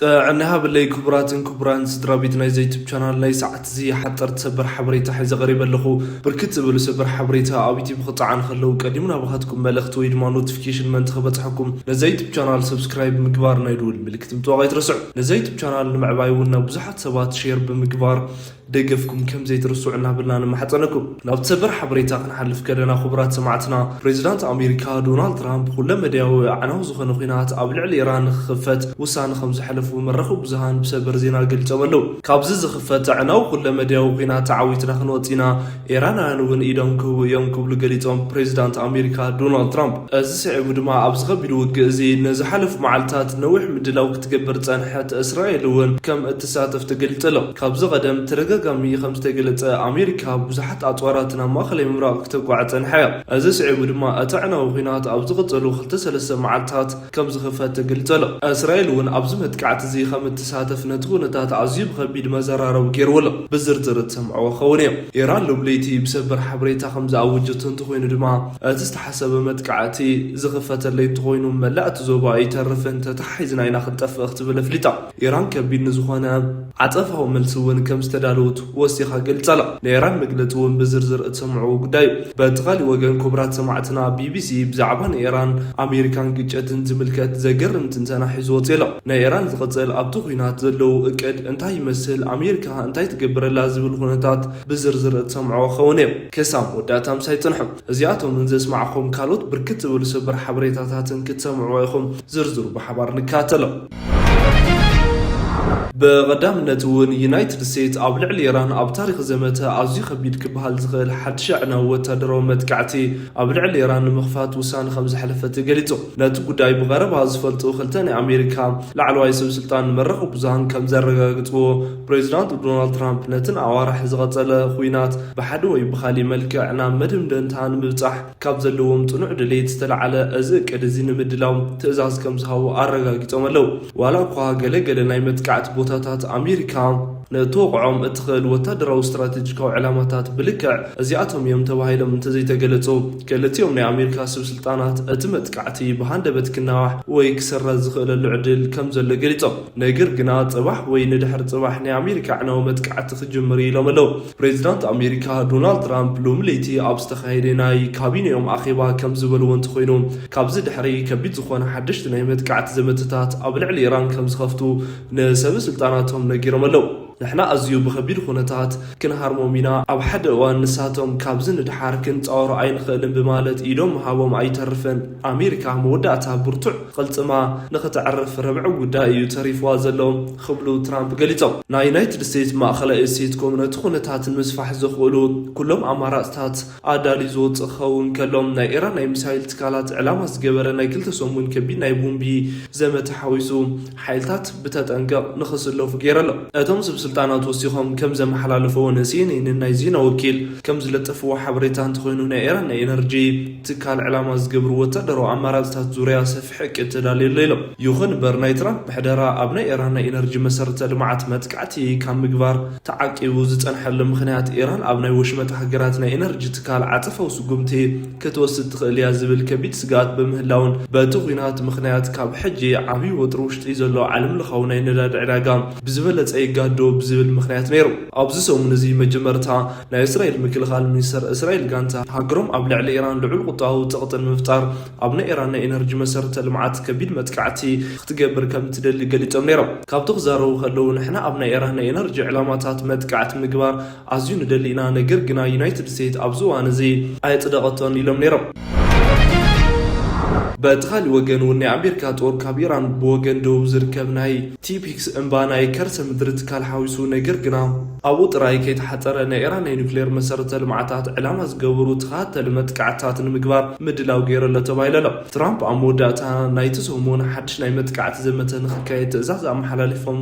ጥዕና ሃብለይ ክቡራትን ክቡራን ስድራ ቤት ናይዚ ዩቱብ ቻናል፣ ናይ ሰዓት እዚ ሓጠርቲ ሰበር ሓበሬታ ሒዘ ቀሪበ ኣለኹ። ብርክት ዝበሉ ሰበር ሓበሬታ ኣብ ዩቱብ ክፀዓኑ ከለዉ ቀዲሙ ናባኻትኩም መልእኽቲ ወይ ድማ ኖቲፊኬሽን ምእንቲ ክበፅሐኩም ነዚ ዩቱብ ቻናል ሰብስክራይብ ምግባር ናይ ደወል ምልክት ምጥዋቕ ኣይትረስዑ። ነዚ ዩቱብ ቻናል ንምዕባይ እውን ናብ ብዙሓት ሰባት ሼር ብምግባር ደገፍኩም ከም ዘይትርስዑ እናበልና ንማሕፀነኩም። ናብ ሰበር ሓበሬታ ክንሓልፍ ከለና ክቡራት ሰማዕትና፣ ፕሬዚዳንት ኣሜሪካ ዶናልድ ትራምፕ ኩለመዳያዊ ኣዕናዊ ዝኾነ ኹናት ኣብ ልዕሊ ኢራን ንክኽፈት ውሳነ ከም ዘሕለፉ መራኸቢ ብዙሃን ብሰበር ዜና ገሊጾም ኣለዉ። ካብዚ ዝኽፈት ኣዕናዊ ኩለመዳያዊ ኹናት ተዓዊትና ክንወጽእ ኢና፣ ኢራናውያን እውን ኢዶም ክህቡ እዮም ክብሉ ገሊጾም ፕሬዚዳንት ኣሜሪካ ዶናልድ ትራምፕ። እዚ ስዒቡ ድማ ኣብዚ ከቢድ ውግእ እዚ ንዝሓለፉ መዓልታት ነዊሕ ምድላው ክትገብር ጸንሐት እስራኤል እውን ከም እትሳተፍ ተገሊጹ ኣሎ። ካብዚ ቀደም ተደጋጋሚ ከም ዝተገለጸ ኣሜሪካ ብዙሓት ኣጽዋራት ናብ ማእኸላይ ምብራቕ ክተጓዕ ጸንሐ እያ። እዚ ስዒቡ ድማ እቲ ኣዕናዊ ኹናት ኣብ ዝቕጸሉ ክልተ ሰለስተ መዓልታት ከም ዝኽፈት ተገሊጹ ኣሎ። እስራኤል እውን ኣብዚ መጥቃዕቲ እዚ ከም እትሳተፍ ነቲ ኩነታት ኣዝዩ ብኸቢድ መዘራረቢ ገይርዎ ኣሎ። ብዝርዝር እትሰምዕዎ ክኸውን እዩ። ኢራን ሎም ለይቲ ብሰበር ሓበሬታ ከም ዝኣወጀቶ እንተኾይኑ ድማ እቲ ዝተሓሰበ መጥቃዕቲ ዝኽፈተለይ እንተኾይኑ መላእ እቲ ዞባ ኣይተርፍን፣ ተተሓሒዝና ኢና ክንጠፍእ ክትብል ኣፍሊጣ። ኢራን ከቢድ ንዝኾነ ዓጸፋዊ መልሲ እውን ከም ዝተዳለወት ወሲኻ ገልጻ ኣላ። ናይ ኢራን መግለጺ እውን ብዝርዝር እትሰምዕዎ ጉዳይ እዩ። በቲ ካሊእ ወገን ክቡራት ሰማዕትና፣ ቢቢሲ ብዛዕባ ናይ ኢራን ኣሜሪካን ግጭትን ዝምልከት ዘገርም ትንተና ሒዙ ወጺኡ ኣሎ። ናይ ኢራን ዝቕጽል ኣብቲ ኹናት ዘለዉ እቅድ እንታይ ይመስል፣ ኣሜሪካ እንታይ ትገብረላ ዝብል ኩነታት ብዝርዝር እትሰምዕዎ ክኸውን እዩ። ክሳብ መወዳእታ ምሳይ ጽንሑ። እዚኣቶምን ዘስማዕኹም ካልኦት ብርክት ዝበሉ ሰበር ሓበሬታታትን ክትሰምዕዎ ኢኹም። ዝርዝሩ ብሓባር ንከታተሎ። ብቐዳምነት እውን ዩናይትድ ስቴትስ ኣብ ልዕሊ ኢራን ኣብ ታሪኽ ዘመተ ኣዝዩ ከቢድ ክበሃል ዝኽእል ሓድሽ ኣዕናዊ ወታደራዊ መጥቃዕቲ ኣብ ልዕሊ ኢራን ንምኽፋት ውሳነ ከም ዘሕለፈት ገሊጹ። ነቲ ጉዳይ ብቐረባ ዝፈልጡ ክልተ ናይ ኣሜሪካ ላዕለዋይ ሰብ ስልጣን ንመራኸቢ ብዙሃን ከም ዘረጋግጽዎ፣ ፕሬዚዳንት ዶናልድ ትራምፕ ነቲ ንኣዋርሕ ዝቐጸለ ኹናት ብሓደ ወይ ብኻሊእ መልክዕ ናብ መደምደምታ ንምብጻሕ ካብ ዘለዎም ጽኑዕ ድሌት ዝተላዕለ፣ እዚ እቅድ እዚ ንምድላው ትእዛዝ ከም ዝሃቡ ኣረጋጊጾም ኣለዉ። ዋላ እኳ ገለ ገለ ናይ መጥቃዕቲ ቦታታት ኣሜሪካ ንእትወቕዖም እትኽእል ወታደራዊ ስትራቴጂካዊ ዕላማታት ብልክዕ እዚኣቶም እዮም ተባሂሎም እንተዘይተገለጹ፣ ገለቲኦም ናይ ኣሜሪካ ሰብ ስልጣናት እቲ መጥቃዕቲ ብሃንደበት ክናዋሕ ወይ ክስረዝ ዝኽእለሉ ዕድል ከም ዘሎ ገሊጾም። ነገር ግና፣ ጽባሕ ወይ ንድሕሪ ጽባሕ ናይ ኣሜሪካ ኣዕናዊ መጥቃዕቲ ክጅምር እዩ ኢሎም ኣለዉ። ፕሬዚዳንት ኣሜሪካ ዶናልድ ትራምፕ ሎሚ ለይቲ ኣብ ዝተኻየደ ናይ ካቢኔኦም ኣኼባ ከም ዝበልዎ እንተኾይኑ፣ ካብዚ ድሕሪ ከቢድ ዝኾነ ሓደሽቲ ናይ መጥቃዕቲ ዘመተታት ኣብ ልዕሊ ኢራን ከም ዝኸፍቱ ንሰበ ስልጣናቶም ነጊሮም ኣለዉ። ንሕና ኣዝዩ ብኸቢድ ኩነታት ክንሃርሞም ኢና። ኣብ ሓደ እዋን ንሳቶም ካብዚ ንድሓር ክንጻወሮ ኣይንኽእልን ብማለት ኢዶም ምሃቦም ኣይተርፍን። ኣሜሪካ መወዳእታ ብርቱዕ ቅልጽማ ንኽተዕርፍ ረብዒ ጉዳይ እዩ ተሪፍዋ ዘሎ ክብሉ ትራምፕ ገሊጾም። ናይ ዩናይትድ ስቴትስ ማእኸላይ እሴት ኮም ነቲ ኩነታት ንምስፋሕ ዘኽእሉ ኩሎም ኣማራጽታት ኣዳልዩ ዝወጽእ ክኸውን ከሎ፣ ናይ ኢራን ናይ ሚሳይል ትካላት ዕላማ ዝገበረ ናይ ክልተ ሰሙን ከቢድ ናይ ቦምቢ ዘመተ ሓዊሱ ሓይልታት ብተጠንቀቕ ንኽስለፉ ገይሩ ኣሎ። እቶም ሰብ ስልጣናት ወሲኾም ከም ዘመሓላለፈዎ ንሲኤንኤንን ናይ ዜና ወኪል ከም ዝለጠፍዎ ሓበሬታ እንተኾይኑ፣ ናይ ኢራን ናይ ኤነርጂ ትካል ዕላማ ዝገብሩ ወታደራዊ ኣማራጽታት ዙርያ ሰፊሕ እቅድ ተዳልዩ ኣሎ ኢሎም። ይኹን እምበር፣ ናይ ትራምፕ ምሕደራ ኣብ ናይ ኢራን ናይ ኤነርጂ መሰረተ ልምዓት መጥቃዕቲ ካብ ምግባር ተዓቂቡ ዝጸንሐሉ ምኽንያት፣ ኢራን ኣብ ናይ ወሽመጥ ሃገራት ናይ ኤነርጂ ትካል ዓጸፋዊ ስጉምቲ ክትወስድ ትኽእል እያ ዝብል ከቢድ ስግኣት ብምህላውን፣ በቲ ኲናት ምኽንያት ካብ ሕጂ ዓብዪ ወጥሪ ውሽጢ ዘሎ ዓለምለኻዊ ናይ ነዳዲ ዕዳጋ ብዝበለጸ ይጋዶ ብዝብል ምኽንያት ነይሩ። ኣብዚ ሰሙን እዚ መጀመርታ ናይ እስራኤል ምክልኻል ሚኒስተር እስራኤል ጋንታ ሃገሮም ኣብ ልዕሊ ኢራን ልዑል ቁጠባዊ ጸቕጢ ንምፍጣር ኣብ ናይ ኢራን ናይ ኤነርጂ መሰረተ ልምዓት ከቢድ መጥቃዕቲ ክትገብር ከም ትደሊ ገሊጾም ነይሮም። ካብቲ ክዛረቡ ከለዉ፣ ንሕና ኣብ ናይ ኢራን ናይ ኤነርጂ ዕላማታት መጥቃዕቲ ምግባር ኣዝዩ ንደሊ ኢና፣ ነገር ግና ዩናይትድ ስቴትስ ኣብዚ እዋን እዚ ኣየጽደቐቶን ኢሎም ነይሮም። በቲ ካሊእ ወገን እውን ናይ ኣሜሪካ ጦር ካብ ኢራን ብወገን ደቡብ ዝርከብ ናይ ቲፒክስ እምባ ናይ ከርሰ ምድሪ ትካል ሓዊሱ፣ ነገር ግና ኣብኡ ጥራይ ከይተሓጸረ ናይ ኢራን ናይ ኒውክሌር መሰረተ ልምዓታት ዕላማ ዝገበሩ ተኸታተሊ መጥቃዕትታት ንምግባር ምድላው ገይሩ ኣሎ ተባሂሉ ኣሎ። ትራምፕ ኣብ መወዳእታ ናይቲ ሰሙን ሓድሽ ናይ መጥቃዕቲ ዘመተ ንኽካየድ ትእዛዝ ኣመሓላሊፎም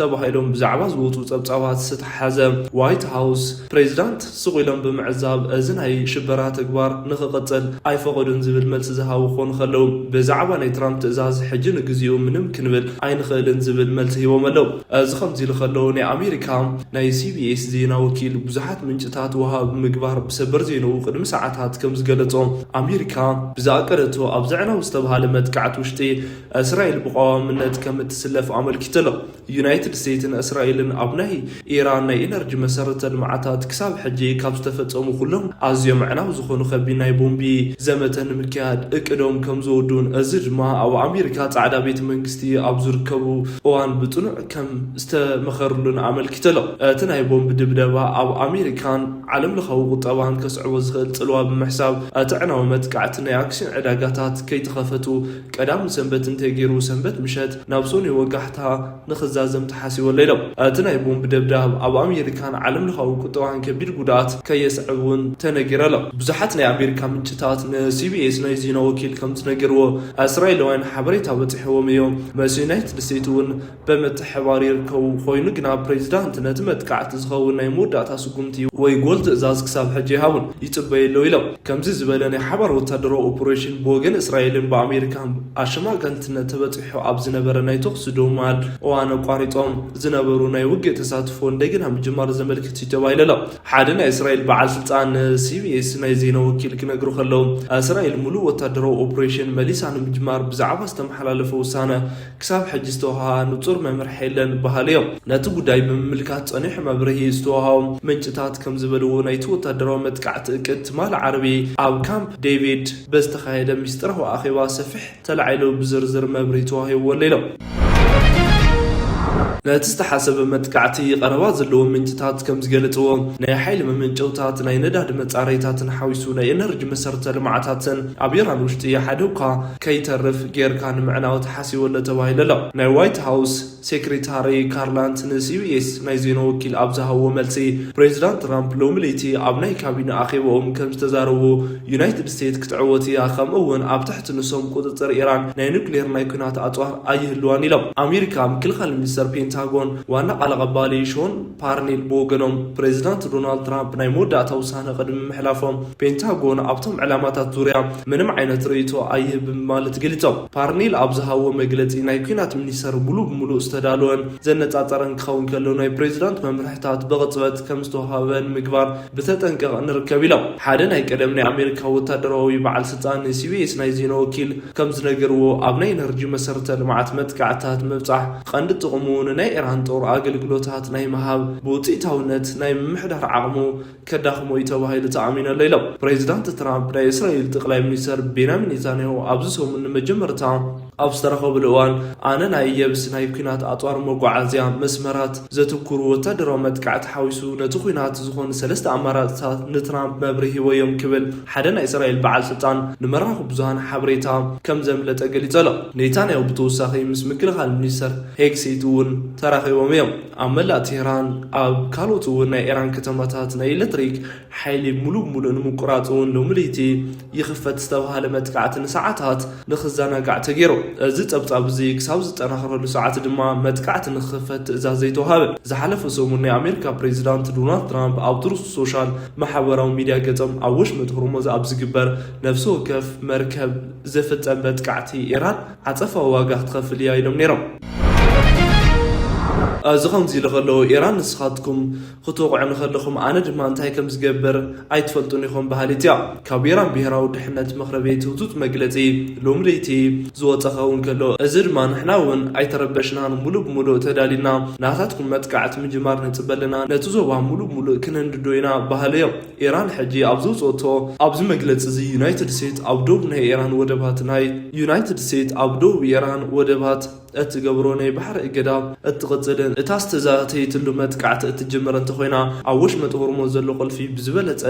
ተባሂሎም ብዛዕባ ዝወፁ ጸብጻባት ዝተተሓሓዘ፣ ዋይት ሃውስ ፕሬዚዳንት ስቕ ኢሎም ብምዕዛብ እዚ ናይ ሽበራ ተግባር ንኽቕጽል ኣይፈቐዱን ዝብል መልሲ ዝሃቡ ክኾኑ ከሎ፣ ብዛዕባ ናይ ትራምፕ ትእዛዝ ሕጂ ንግዚኡ ምንም ክንብል ኣይንኽእልን ዝብል መልሲ ሂቦም ኣለዉ። እዚ ከምዚ ኢሉ ከሎ፣ ናይ ኣሜሪካ ናይ ሲ ቢ ኤስ ዜና ወኪል ብዙሓት ምንጭታት ወሃብ ምግባር ብሰበር ዜንኡ ቅድሚ ሰዓታት ከም ዝገለጾ፣ ኣሜሪካ ብዝኣቀደቶ ኣብ ዘዕናዊ ዝተባሃለ መጥቃዕቲ ውሽጢ እስራኤል ብቐዋምነት ከም እትስለፍ ኣመልኪቱ ኣሎ። ዩናይትድ ስቴትስን እስራኤልን ኣብ ናይ ኢራን ናይ ኤነርጂ መሰረተ ልምዓታት ክሳብ ሕጂ ካብ ዝተፈጸሙ ኩሎም ኣዝዮም ኣዕናዊ ዝኾኑ ከቢድ ናይ ቦምቢ ዘመተ ንምክያድ እቅዶም ከም ዝወዱን፣ እዚ ድማ ኣብ ኣሜሪካ ጻዕዳ ቤተ መንግስቲ ኣብ ዝርከቡ እዋን ብጽኑዕ ከም ዝተመኸርሉን ኣመልኪቱ ኣሎ። እቲ ናይ ቦምብ ድብደባ ኣብ ኣሜሪካን ዓለም ለኻዊ ቁጠባን ከስዕቦ ዝኽእል ጽልዋ ብምሕሳብ፣ እቲ ኣዕናዊ መጥቃዕቲ ናይ ኣክሲዮን ዕዳጋታት ከይተኸፈቱ ቀዳም ሰንበት እንተገይሩ፣ ሰንበት ምሸት ናብ ሶኒ ወጋሕታ ንኽዛዘም ተሓሲቡ ኣሎ ኢሎም። እቲ ናይ ቦምብ ደብዳብ ኣብ ኣሜሪካን ዓለም ለኻዊ ቁጠባን ከቢድ ጉድኣት ከየስዕብ እውን ተነጊሩ ኣሎ። ብዙሓት ናይ ኣሜሪካ ምንጭታት ን ሲ ቢ ኤስ ናይ ዜና ወኪል ከም ዝነገርዎ፣ እስራኤላውያን ሓበሬታ በፂሕዎም እዮም። ምስ ዩናይትድ ስቴትስ እውን ብምትሕብባር ይርከቡ። ኮይኑ ግና ፕሬዚዳንት ነቲ መጥቃዕቲ ዝኸውን ናይ መወዳእታ ስጉምቲ ወይ ጎል ትእዛዝ ክሳብ ሕጂ ኣይሃቡን፣ ይጽበዩ ኣለዉ ኢሎም። ከምዚ ዝበለ ናይ ሓባር ወታደራዊ ኦፕሬሽን ብወገን እስራኤልን ብኣሜሪካን ኣሸማጋልትነት ተበጺሑ ኣብ ዝነበረ ናይ ተኹሲ ዶማል እዋን ኣቋሪጾም ዝነበሩ ናይ ውግእ ተሳትፎ እንደገና ምጅማር ዘመልክት እዩ ተባሂሉ ኣሎ። ሓደ ናይ እስራኤል በዓል ስልጣን ን ሲ ቢ ኤስ ናይ ዜና ወኪል ክነግሩ ከለዉ፣ እስራኤል ሙሉእ ወታደራዊ ኦፕሬሽን መሊሳ ንምጅማር ብዛዕባ ዝተመሓላለፈ ውሳነ ክሳብ ሕጂ ዝተወሃሃ ንጹር መምርሒ የለን በሃሊ እዮም። ነቲ ጉዳይ ብምምልካት ጸኒሑ መብርሂ ዝተወሃቦም ምንጭታት ከም ዝበልዎ፣ ናይቲ ወታደራዊ መጥቃዕቲ እቅድ ትማሊ ዓርቢ ኣብ ካምፕ ዴቪድ በዝተኻየደ ሚስጥራዊ ኣኼባ ሰፊሕ ተላዒሉ ብዝርዝር መብርሂ ተዋሂብዎ ኣሎ ኢሎም። ነቲ ዝተሓሰበ መጥቃዕቲ ቀረባ ዘለዎም ምንጭታት ከም ዝገለጽዎ፣ ናይ ሓይሊ መመንጨውታት፣ ናይ ነዳዲ መጻረይታትን ሓዊሱ ናይ ኤነርጂ መሰረተ ልምዓታትን ኣብ ኢራን ውሽጢ ሓደ እኳ ከይተርፍ ጌርካ ንምዕናው ተሓሲቡ ኣሎ ተባሂሉ ኣሎ። ናይ ዋይት ሃውስ ሴክሬታሪ ካርላንት ን ሲ ቢ ኤስ ናይ ዜና ወኪል ኣብ ዝሃብዎ መልሲ፣ ፕሬዚዳንት ትራምፕ ሎሚ ለይቲ ኣብ ናይ ካቢነ ኣኼባኦም ከም ዝተዛረቡ፣ ዩናይትድ ስቴትስ ክትዕወት እያ፣ ከምኡ እውን ኣብ ትሕቲ ንሶም ቁጽጽር ኢራን ናይ ኑክሌር ናይ ኲናት ኣጽዋር ኣይህልዋን ኢሎም። ኣሜሪካ ምክልኻል ሚኒስተር ፔንታጎን ዋና ቃል ኣቐባሊ ሾን ፓርኔል ብወገኖም፣ ፕሬዚዳንት ዶናልድ ትራምፕ ናይ መወዳእታ ውሳነ ቅድሚ ምሕላፎም፣ ፔንታጎን ኣብቶም ዕላማታት ዙርያ ምንም ዓይነት ርእይቶ ኣይህብን ማለት ገሊጾም። ፓርኔል ኣብ ዝሃብዎ መግለጺ፣ ናይ ኲናት ሚኒስተር ሙሉእ ብሙሉእ ዝተዳለወን ዘነጻጸረን ክኸውን ከሎ፣ ናይ ፕሬዚዳንት መምርሕታት ብቕጽበት ከም ዝተዋህበ ንምግባር ብተጠንቀቕ ንርከብ ኢሎም። ሓደ ናይ ቀደም ናይ ኣሜሪካ ወታደራዊ በዓል ስልጣን ን ሲ ቢ ኤስ ናይ ዜና ወኪል ከም ዝነገርዎ፣ ኣብ ናይ ኤነርጂ መሰረተ ልምዓት መጥቃዕትታት ምብጻሕ ቀንዲ ጥቕሙ ንናይ ኢራን ጦር ኣገልግሎታት ናይ ምሃብ፣ ብውጽኢታውነት ናይ ምምሕዳር ዓቕሙ ከዳኽሞ እዩ ተባሂሉ ተኣሚኑ ኣሎ ኢሎም። ፕሬዚዳንት ትራምፕ ናይ እስራኤል ጠቕላይ ሚኒስተር ቤንያሚን ኔታንያሁ ኣብዚ ሰሙን ንመጀመርታ ኣብ ዝተረኸብሉ እዋን፣ ኣነ ናይ የብስ ናይ ኲናት ኣጽዋር መጓዓዝያ መስመራት ዘትኩሩ ወታደራዊ መጥቃዕቲ ሓዊሱ ነቲ ኲናት ዝኾኑ ሰለስተ ኣማራጽታት ንትራምፕ መብርሂ ሂበዮም ክብል ሓደ ናይ እስራኤል በዓል ስልጣን ንመራኸቢ ብዙሃን ሓበሬታ ከም ዘምለጠ ገሊጹ ኣሎ። ኔታንያሁ ብተወሳኺ ምስ ምክልኻል ሚኒስተር ሄግሴት እውን ተራኺቦም እዮም። ኣብ መላእ ቴህራን፣ ኣብ ካልኦት እውን ናይ ኢራን ከተማታት ናይ ኤሌክትሪክ ሓይሊ ሙሉእ ብሙሉእ ንምቁራጽ እውን ሎሚ ለይቲ ይኽፈት ዝተባሃለ መጥቃዕቲ ንሰዓታት ንኽዘናጋዕ ተገይሩ። እዚ ጸብጻብ እዚ ክሳብ ዝጠናኸረሉ ሰዓት ድማ መጥቃዕቲ ንኽኽፈት ትእዛዝ ዘይተዋሃበ። ዝሓለፈ ሰሙን ናይ ኣሜሪካ ፕሬዚዳንት ዶናልድ ትራምፕ ኣብ ትሩዝ ሶሻል ማሕበራዊ ሚድያ ገጾም፣ ኣብ ወሽመጥ ሆርሙዝ ኣብ ዝግበር ነፍሲ ወከፍ መርከብ ዝፍጸም መጥቃዕቲ ኢራን ዓጸፋዊ ዋጋ ክትኸፍል እያ ኢሎም ነይሮም። እዚ ከምዚ ኢሉ ከሎ፣ ኢራን ንስኻትኩም ክትወቕዑ ንኸለኹም ኣነ ድማ እንታይ ከም ዝገብር ኣይትፈልጡን ኢኹም በሃሊት እያ። ካብ ኢራን ብሄራዊ ድሕነት ምኽሪ ቤት ህጹጽ መግለጺ ሎሚ ለይቲ ዝወጸ ክኸውን ከሎ፣ እዚ ድማ ንሕና እውን ኣይተረበሽናን፣ ሙሉእ ብሙሉእ ተዳሊና ናታትኩም መጥቃዕቲ ምጅማር ንጽበ ኣለና፣ ነቲ ዞባ ሙሉእ ብሙሉእ ክነንድዶ ኢና በሃሊ እዮም። ኢራን ሕጂ ኣብ ዘውጽኦቶ ኣብዚ መግለጺ እዚ፣ ዩናይትድ ስቴትስ ኣብ ዶብ ናይ ኢራን ወደባት ናይ ዩናይትድ ስቴትስ ኣብ ዶብ ኢራን ወደባት እትገብሮ ናይ ባሕሪ እገዳ እትቕጽልን እታ ዝተዛተየትሉ መጥቃዕቲ እትጅምር እንተኾይና፣ ኣብ ወሽመጥ ሆርሙዝ ዘሎ ቁልፊ ብዝበለጸ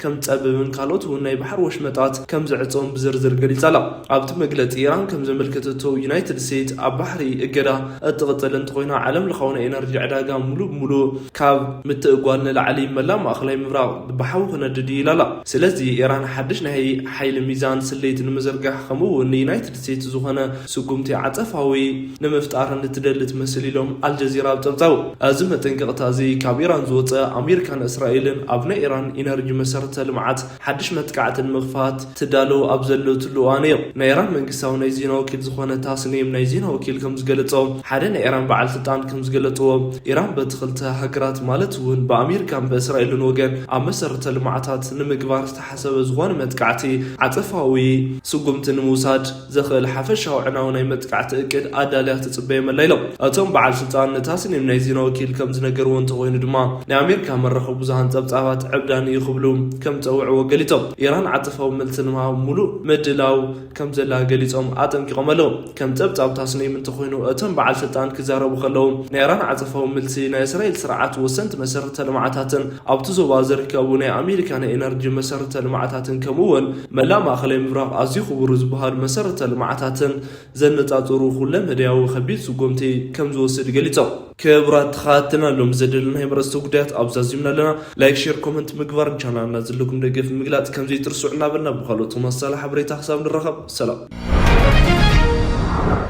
ከም ጸብብን ካልኦት እውን ናይ ባሕሪ ወሽመጣት ከም ዝዕጸውን ብዝርዝር ገሊጻ ኣላ። ኣብቲ መግለጺ፣ ኢራን ከም ዘመልከተቶ፣ ዩናይትድ ስቴትስ ኣብ ባሕሪ እገዳ እትቕጽል እንተኾይና፣ ዓለም ለኻዊ ናይ ኤነርጂ ዕዳጋ ሙሉእ ብሙሉእ ካብ ምትእጓል ንላዕሊ መላእ ማእኸላይ ምብራቕ ብሓዊ ክነድድ እዩ ኢላ ኣላ። ስለዚ ኢራን ሓድሽ ናይ ሓይሊ ሚዛን ስሌት ንምዝርጋሕ፣ ከምኡ እውን ንዩናይትድ ስቴትስ ዝኾነ ስጉምቲ ዓጸፋዊ ንምፍጣር እንትደሊ ትመስል ኢሎም ኣል ጀዚራ ኣብ ጸብጻቡ፣ እዚ መጠንቀቕታ እዚ ካብ ኢራን ዝወጸ፣ ኣሜሪካን እስራኤልን ኣብ ናይ ኢራን ኢነርጂ መሰረተ ልምዓት ሓድሽ መጥቃዕቲ ንምኽፋት ትዳሎ ኣብ ዘለትሉ እዋን እዩ። ናይ ኢራን መንግስታዊ ናይ ዜና ወኪል ዝኾነ ታስኒም ናይ ዜና ወኪል ከም ዝገለጾ፣ ሓደ ናይ ኢራን በዓል ስልጣን ከም ዝገለጽዎ፣ ኢራን በቲ ክልተ ሃገራት ማለት እውን ብኣሜሪካን ብእስራኤልን ወገን ኣብ መሰረተ ልምዓታት ንምግባር ዝተሓሰበ ዝኾነ መጥቃዕቲ ዓጸፋዊ ስጉምቲ ንምውሳድ ዘኽእል ሓፈሻዊ ዕናዊ ናይ መጥቃዕቲ እቅድ ኣዳልያ ትጽበ የመላ ኢሎም። እቶም በዓል ስልጣን ንታስኒም ናይ ዜና ወኪል ከም ዝነገርዎ እንተኾይኑ ድማ፣ ናይ ኣሜሪካ መራኸቢ ብዙሃን ጸብጻባት ዕብዳን እዩ ክብሉ ከም ጸውዕዎ ገሊጾም። ኢራን ዓጸፋዊ መልሲ ንምሃብ ሙሉእ ምድላው ከም ዘላ ገሊጾም ኣጠንቂቖም ኣለዉ። ከም ጸብጻብ ታስኒም እንተኾይኑ፣ እቶም በዓል ስልጣን ክዛረቡ ከለዉ፣ ናይ ኢራን ዓጸፋዊ መልሲ ናይ እስራኤል ስርዓት ወሰንቲ መሰረተ ልምዓታትን ኣብቲ ዞባ ዝርከቡ ናይ ኣሜሪካ ናይ ኤነርጂ መሰረተ ልምዓታትን ከምኡ እውን መላእ ማእኸላይ ምብራቕ ኣዝዩ ክቡር ዝበሃሉ መሰረተ ልምዓታትን ዘነጻጽሩ ኩለ መዳያዊ ከቢድ ስጉምቲ ከም ዝወስድ ገሊጾም። ክቡራት ተኸታተልና ሎም ዘደለና ናይ መረስተ ጉዳያት ኣብ ዛዚምና ኣለና። ላይክ፣ ሼር፣ ኮመንት ምግባርን ቻናልና ዘለኩም ደገፍ ምግላጽ ከም ዘይትርስዑ እናበልና ብኻልኦት ተመሳሳሊ ሓበሬታ ክሳብ ንራኸብ ሰላም።